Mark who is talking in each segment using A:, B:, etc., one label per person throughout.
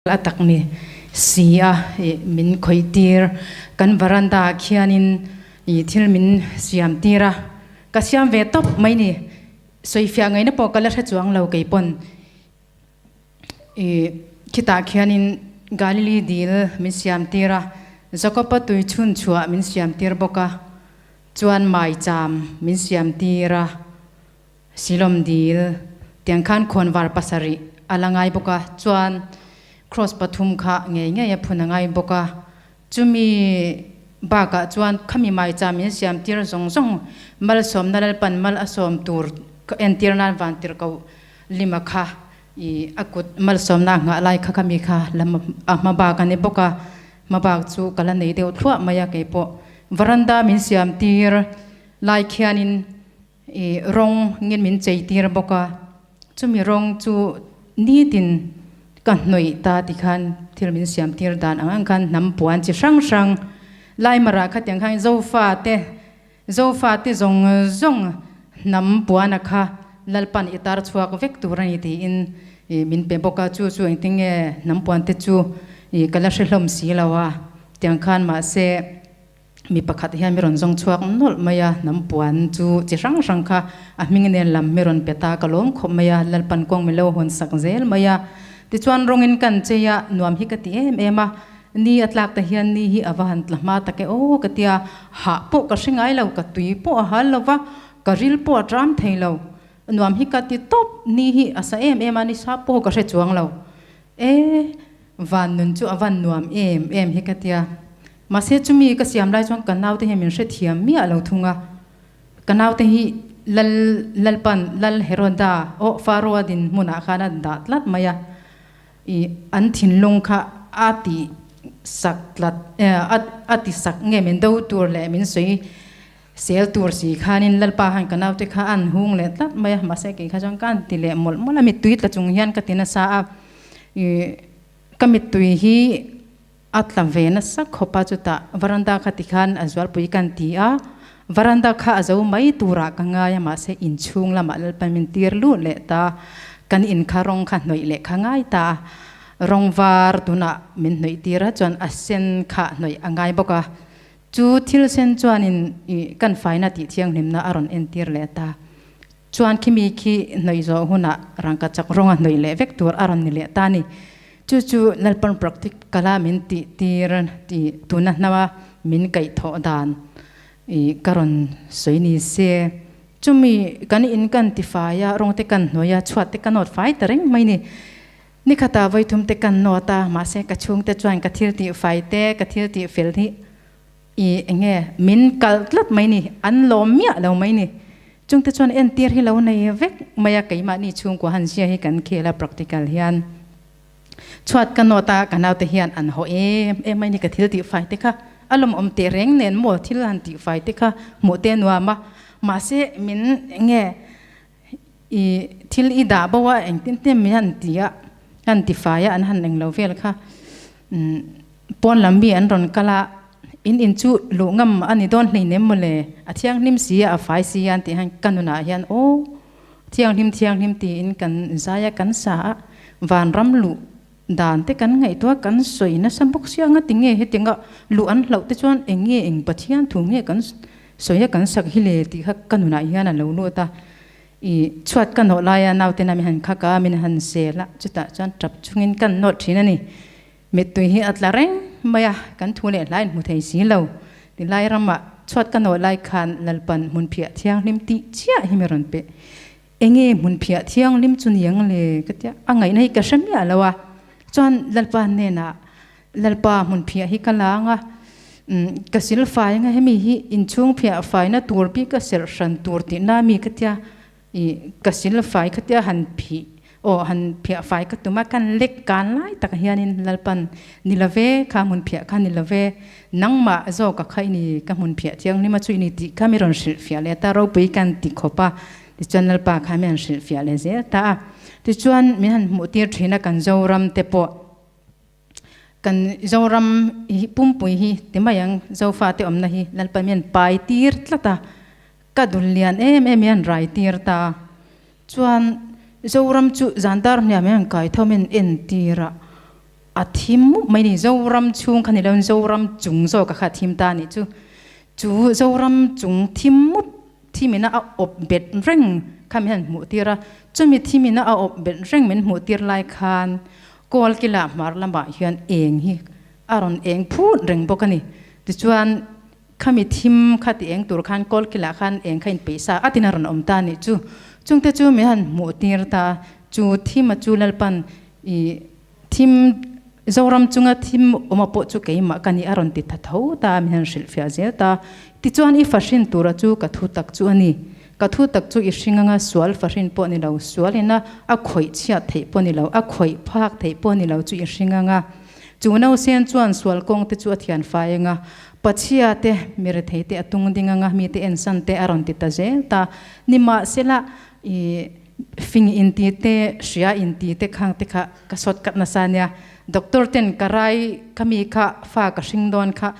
A: A tak ni si a min khawih tir. Kan varanda ah khianin ih thil min siam tir a, ka siam ve tawp mai ni. Sawifiah ngaihna pawh ka la hre chuang lo kei pawn. Ih khitah khianin Galili dil min siam tir a, Jakob-a tui chhun chhuah min siam tir bawk a, chuan maicham min siam tir a. Silawm dil tiang khan khawnvar pasarih a la ngai bawk a, chuan cross pathum kha ngei ngei a phun a ngai bawk a. Chumi bakah chuan khami maicham in siam tir zawng zawng malsawmna Lalpan mal a sawm tur entir nan van tir ko lima kha i a kut malsawmna a nghah lai kha khami kha lam a hma bak a ni bawk a, hma bak chu ka la nei deuh thluah mai a keipawh varanda min siam tir lai khianin I rawng ngin min chei tir bawk a, chumi rawng chu nitin ka hnawih ta ti khan thil min siam tir dan ang ang khan hnam puan chi hrang hrang lai marah khatiang khan Zofa te Zofa te zawng zawng hnam puan a kha Lalpan i tar chhuak vek tur a ni tiin i min pe bawk a, chu chu engtin nge hnam puan te chu i ka la hre hlawm si lo a tiang khan mahse Mi pakhat hian mi rawn zawng chhuak nawlh mai a, hnam puan chu chi hrang hrang kha a hming nen lam mi rawn pe ta ka lawm khawp mai a, Lalpan kawng mi lo hawn sak zel mai a. Tichuan rawngin kan chei a, nuam hi ka ti em em a, ni a tlak te hian ni hi a va han tla hma tak e aw ka ti a, hah pawh ka hre ngai lo, ka tui pawh a hal lo va, ka ril pawh a ṭam thei lo, nuam hi ka ti tawp, ni hi a sa em em a, ni sa pawh ka hre chuang lo. E, van nun chu a van nuam em em hi ka tia. Mahse chumi ka siam lai chuan ka naute hi min hrethiam miah lo thung a. Ka naute hi Lal Lalpan Lal Heroda aw Faroa din hmunah khan a dah tlat mai a. I an thinlung kha a ti sak tlat a ti sak nge min do tur leh min sawi sel tur si khanin Lalpa khan ka naute kha a an hung leh tlat mai a. Mahse kei kha chuan ka an ti leh mawlh mawlh a, mittui tla chung hian ka ti nasa a. I ka mittui hi A tla ve nasa khawp a, chutah varanda kha tikhan a zualpui kan ti a, varanda kha a zo mai turah ka ngai a, mahse inchhung lamah Lalpan min tir lut leh ta, kan in kha rawng kha hnawih leh kha ngai ta a, rawng var tunah min hnawih tir a, chuan a sen kha hnawih a ngai bawk a, chu thil sen chuanin ih kan faina tih thianghlimna a rawn entir leh ta, chuan khimi khi hnawih zawh hunah rangkachak rawnga hnawih leh vek tur a rawn ni leh ta a ni. Chu chu Lalpan practical a min tih tir tih tuna hnaua min kaih thawh dan ih ka rawn sawi ni se. Chumi kan in kan ti fai a, rawng te kan hnuai a, chhuat te ka nawt fai ta reng mai ni. Nikhatah vawithum te kan nawt a, mahse ka chhungte chuan ka thil tih fai te, ka thil tih fel hi ih eng nge min kalh tlat mai ni, an lawm miah lo mai ni. Chungte chuan entir hi lo nei vek mai a, keimahni chhungkua han zia hi kan khel a practical hian. Chhuat ka nawt a, ka naute hian an haw em em mai ni, ka thil tih fai te kha a lawmawm teh reng nen maw thil han tih fai te kha hmuh te nuam a, mahse min eng nge i thil i dah bo a engtin te min han ti a, han ti fai a an han eng lo vel kha pawn lam mi an rawn kal a, in in chu luh ngam a ni dawn hleinem mawle, a thianghlim si a, a fai si a an tih hian ka nunah hian aw. Thianghlim thianghlim tiin kan zai a, kan sa a, vanram luh dan te kan ngaihtuah kan sawi nasa bawk sia nga tinge hetianga luh an hlauh te chuan eng nge eng Pathian thu nge kan sawi a kan sak hi le tih kha ka nunah hian a lo lut a, i chhuat ka nawh laia naute-na min han khak a, min han sel a, chutah chuan tap chungin kan nawt thin a ni. Mittui hi a tla reng mai a, kan thu leh hlai inhmu thei si lo. Tilai ramah chhuat ka nawh lai khan Lalpan hmunphiah thianghlim tih chiah hi mi rawn pe. Enge hmunphiah thianghlim chu ni ang le ka tia, a ngaihna hi ka hre miah lo a. Chuan Lalpa hnenah, Lalpa hmunphiah hi ka la ang a, ka sil fai ang a, hemi hi inchhung phiah faina tur bik a serh hran tur tihna mi ka tia, I ka sil fai khatia han phih aw han phiah fai ka tum a, kan lek kan lai takah hianin Lalpan ni love kha hmun phiah kha ni love, nangmah zawk a kha i ni ka hmun phiah thianghlim a chu i ni tih kha mi rawn hrilh fiah leh ta, ropui kan ti khawp a, tichuan Lalpa kha mi han hrilh fiah leh zel ta a, tichuan min han hmuh tir thin a kan Zoram te pawh. Kan Zoram hi pumpui hi ti mai ang, Zofate awmna hi Lalpa mian pai tir tlat a, ka dul lian em em hian rai tir ta. Chuan Zoram chu zan dar hniam hian kai thawm in en tir a. A thim mup mai ni. Zoram chhung kha ni lo in Zoram chung zawk a kha a thim ta a nih chu. Chu Zoram chung thim mup thim ina a awp bet reng kha min han hmuh tir a. Chumi thim ina a awp bet reng min hmuh tir lai khan Kawlkila hmar lamah hian eng hi a rawn eng phut reng bawk a ni. Tichuan Khami thim kha ti eng tur khan kawlkilah khan eng kha inpeih sa atin a rawn awm ta nih chu. Chungte chu min han hmuh tir ta. Chu thim a chu Lalpan i thim Zoram chunga thim awm a pawh chu keimah ka ni a rawn ti tha tho ta min han hrilhfiah zel ta. Tichuan i fahrin tura chu ka thu tak chu a ni. Ka thu tak chu i hring anga sual fahrin pawh ni lo, sual ina a khawih chhiat theih pawh ni lo, a khawih phak theih pawh ni lo chu i hring anga. Chu nausen chuan sual kawng te chu a thian fai anga. Pachhia te, mi rethei te a tung ding anga mi te ensan te a rawn ti ta zel ta. Nimahsela i fing inti te, hria inti te khang te kha ka sawt kat nasa nia. Doctor ten ka rai ka mi kha fa ka hring dawn kha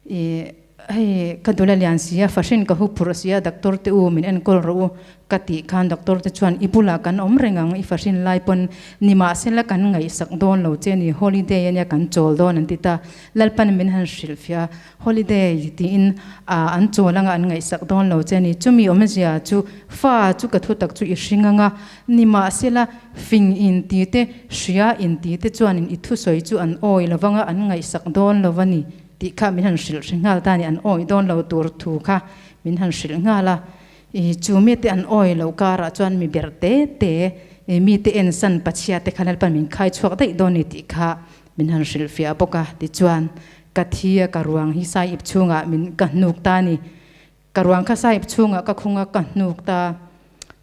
A: i hei ka dul a lian si a, fahrin ka hu phurh si a, doctor te u min enkawl rawh u ka tih khan doctor te chuan i bulah kan awm reng ang i fahrin lai pawn nimahsela kan ngaihsak dawn lo che ni holiday ania kan chawl dawn an ti ta. Lalpan min han hrilhfiah a, holiday tiin an chawl anga an ngaihsak dawn lo che ni. Chumi awmzia chu fa chu ka thutak chu i hring anga nimahsela fing inti te, hria inti te chuanin i thusawi chu an awi lo vanga an ngaihsak dawn lo a ni tih kha min han hrilh hre nghal ta a ni. An awi dawn lo tur thu kha min han hrilh nghal a. I chu mite an awi lo karah chuan mi ber te te mite ensan Pachhia te kha Lalpan min khai chhuak daih dawn ni tih kha min han hrilhfiah bawk a. Tichuan, ka thi a ka ruang hi sai ip chhungah min ka hnuk ta a ni. Ka ruang kha sai ip chhungah ka khung a ka hnuk ta.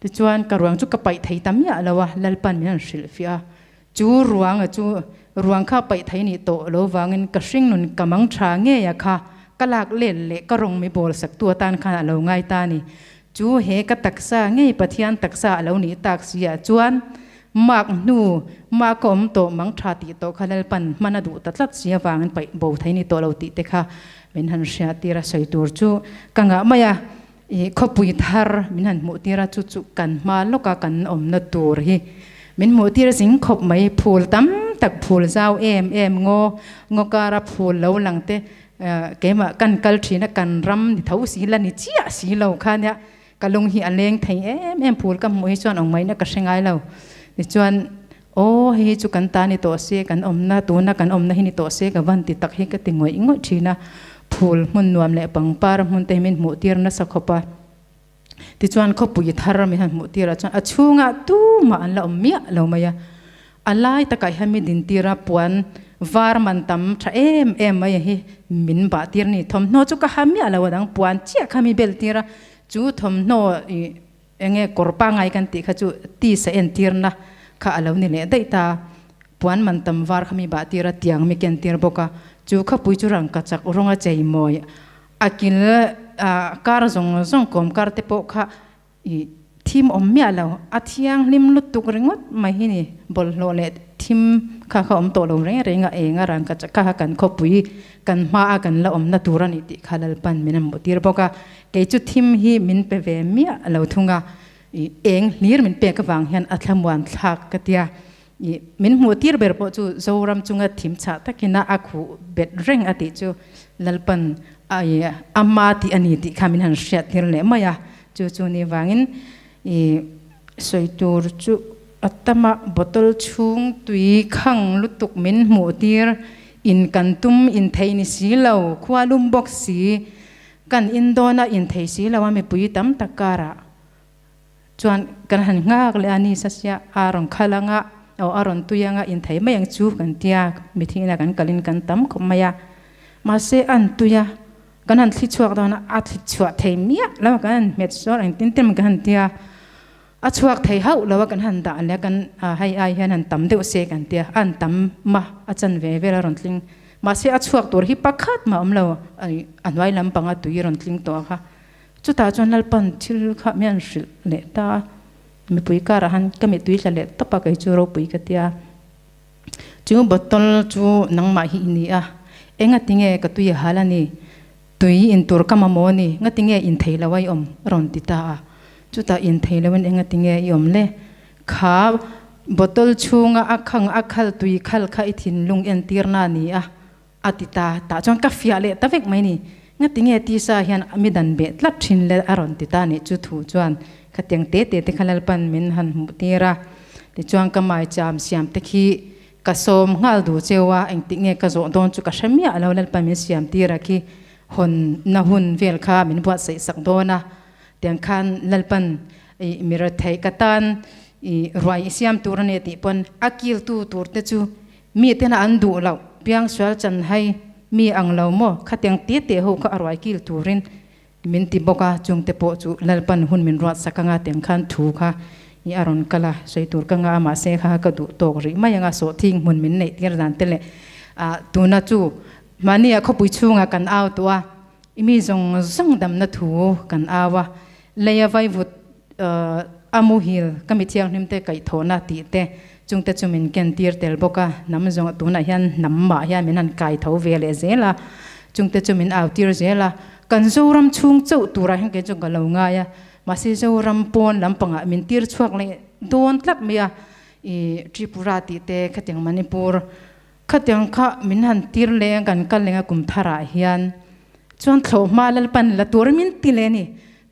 A: Tichuan, ka ruang chu ka paih thei ta miah lo a, Lalpan min han hrilhfiah a. Chu ruang a chu ruang kha paih thei nih tawh lo vangin ka hringnun ka mang tha ngei a kha ka lak let leh ka rawng mi bawl sak tu atan khan a lo ngai ta a ni. Chu he ka taksa ngei Pathian taksa a lo nih tak si ah chuan mak hnu mak ka awm tawh mang tha tih tawh kha Lalpan hman a duh ta tlat si avangin paih bo thei ni tawh lo tih te kha min han hriat tir a sawi tur chu ka ngah mai a. I khawpui thar min han hmuh tir a, chu chu kan hma lawka kan awmna tur hi min hmuh tir zing khawp mai. Phul tam tak phul zau em em ngaw, ngaw kara phul lo lang te keimah kan kal thin a, kan ram ni tho si la ni chiah si lo kha nia ka lung hi a leng thei em em phul ka hmuh hi chuan awm ngaihna ka hre ngai lo. Tichuan aw hei hi chu kan ta ni tawh se, kan awmna tuna kan awmna hi ni tawh se ka van ti tak hi ka ti ngawih ngawih thin a, phul hmun nuam leh pangpar hmun te hi min hmuh tir nasa khawp a. Tichuan khawpui thar min han hmuh tir ah chuan a chhungah tumah an la awm miah lo mai a, a lai takah hian mi din tir a puan var man tam tha em em mai hi min bah tir a ni. Thawmhnaw chu ka ha miah lo a dang puan chiah kha mi bel tir a, chu thawmhnaw ih Enge kawr pangai kan tih kha chu tisa entirna kha a lo ni leh daih ta. Puan man tam var kha mi bah tir a, tiang mi ken tir bawk a. Chu khawpui chu rangka chak rawnga chei mawi a kil kar zawng zawng kawm kar te pawh kha i thim awm miah lo. A thianghlim lutuk ringawt mai hi ni. Bawlhhlawh leh thim kha kha awm tawh lo reng reng a, eng a rangka chak kha kha kan khawpui kan hma a kan la awmna tur a ni tih kha Lalpan min a hmuh tir bawk a. Kei chu thim hi min pe ve miah lo thung a, i eng hlir min pek avang hian a thlamuan thlak ka tia. I min hmuh tir ber pawh chu Zoram chunga thim chhah takin a khuh bet reng a tih chu Lalpan a i ama tih a ni tih kha min han hriat tir leh mai a. Chu chu ni vangin i sawi tur chu a tama bottle chhung tui khang lutuk min hmuh tir in kan tum in thei ni si lo, khua lum bawk si. Kan indawna inthei si lo a mipui tam tak karah chuan kan han nghak leh a ni sasia a rawn khal anga aw a rawn tui anga inthei mai ang chu kan tia mithingina kan kalin kan tam khawp mai a mahse an tui a kan han thli chhuak dawn a a thli chhuah thei miah lo a kan han hmet sawn engtin tin kan han tia a chhuak thei hauh lo a kan han dah leh a kan hei ai hian han tam deuh se kan tia a an tam ma a chanve vel a rawn tling Mahse a chhuak tur hi pakhat mah awm lo, a hnuai lampanga tui rawn tling tawh a kha. Chutah chuan Lalpan thil kha mi an hrilh leh ta a, mipui karah han ka mittui tla leh tawp a, kei chu ropui ka ti a. Chu bottle chu nangmah hi i ni a, engatinge ka tui a hal a ni, tui in tur ka mamawh a ni, ngatinge in thei lo a i awm a rawn ti ta a. Chutah in thei loin engatinge i awm le? Kha. Bottle chhunga a khang a khal tui khal kha i thinlung entirna a ni a, a ti ta. Tah chuan ka fiah leh ta vek mai ni. Ngatinge tisa hian mi dan beh tlat thin le a rawn ti ta nih chu thu chuan khatiang te te te kha Lalpan min han hmuh tir a. Tichuan ka maicham siam te khi ka sawm nghal duh cheu a, engtik nge ka zawh dawn chu ka hre miah lo Lalpan min siam tir a khi hawn na hun vel kha min buatsaih sak dawn a. Tiang khan Lalpan i mi retheih ka tan i ruai i siam tur a ni tih pawn a kiltu tur te chu mi tena an duh loh piangsual chan hai mi ang lo maw khatiang te te ho kha a ruai kil turin min ti bawk a, chung te pawh chu Lalpan hun min ruat sak anga tiang khan thu kha i a rawn kal a, sawi tur ka ngah a mahse kha ka duh tawk rih mai anga sawhthing hmun min neih tir dan te leh ah tuna chu mahni ah khawpui chhungah kan au tawh a. I mi zawng zawng damna thu kan au a, leia vaivut a muhil ka mi thianghlim te kaihthawhna tih te chungte chu min ken tir tel bawk a, hnam zawng tunah hian hnam mah hian min han kai tho ve leh zel a, chungte chu min au tir zel a, kan Zoram chhung chauh turah hian kei chu ka lo ngai a, mahse Zoram pawn lampangah min tir chhuak leh dawn tlat mai a, i Tripura tih te khatiang Manipur Khatiang kha min han tir leh a, kan kal leng a kum tharah hian chuan thlawhhma Lalpan la tur min ti leh a ni.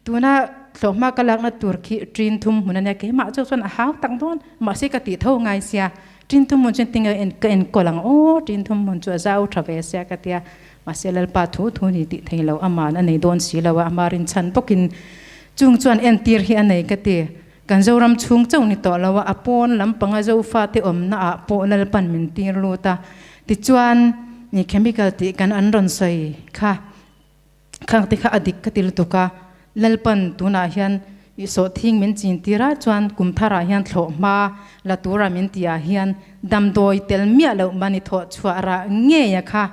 A: Tuna thlawhhma ka lakna tur khi ṭin thum hmun a nia, keimah chu chuan a hau tak dawn, mahse ka tih tho ngai sia, ṭin thum hmun chuan tinge ka enkawl ang aw, ṭin thum hmun chu a zau ṭha ve sia ka tia, mahse Lalpa thu thu ni tih thei lo, aman a nei dawn si lo a, ama rinchhan bawkin chung chuan entir hi a nei ka ti. Kan Zoram chhung chauh ni tawh lo a, a pawn lampanga Zofate awmna ah pawh Lalpan min tir lut a. Tichuan, ni chemical tih kan an rawn sawi kha, khang te kha a dik ka ti lutuk a. Lalpan tunah hian i sawhthing min chin tir a, chuan kum tharah hian thlawh hma la tura min tih ah hian damdawi tel miah loh mani thawh chhuah rah ngei a kha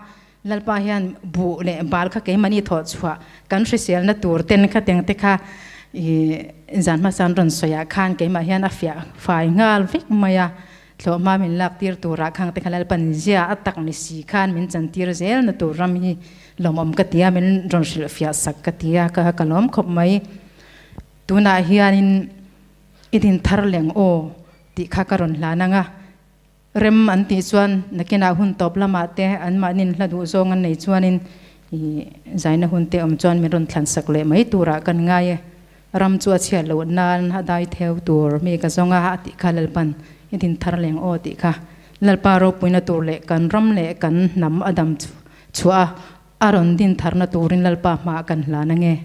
A: Lalpa hian buh leh bal kha keimahni thawh chhuah kan hriselna tur ten kha teng te kha i zan hmasa an rawn sawi ah khan keimah hian a fiah fai nghal vek mai a, thlawhhma min lak tir turah khang te kha Lalpan zia a tak ni si khan min chan tir zel na tur ram hi lawmawm ka ti a, min rawn hrilh fiah sak ka ti a, ka ka lawm khawp mai. Tunah hianin i din thar leng aw tih kha ka rawn hlan ang a. Rem an tih chuan nakinah hun tawp lamah te anmahnin hla duh zawng an nei chuanin i zaina hun te awm chuan min rawn thlan sak leh mai turah kan ngai e. Ram chu a chhiat loh nan a dai theu tur mi ka zawng a a tih kha Lalpan i din thar leng aw tih kha Lalpa ropuina tur leh kan ram leh kan hnam a dam chhuah a a rawn din tharna turin Lalpa hmaah kan hlan ange.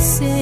B: se.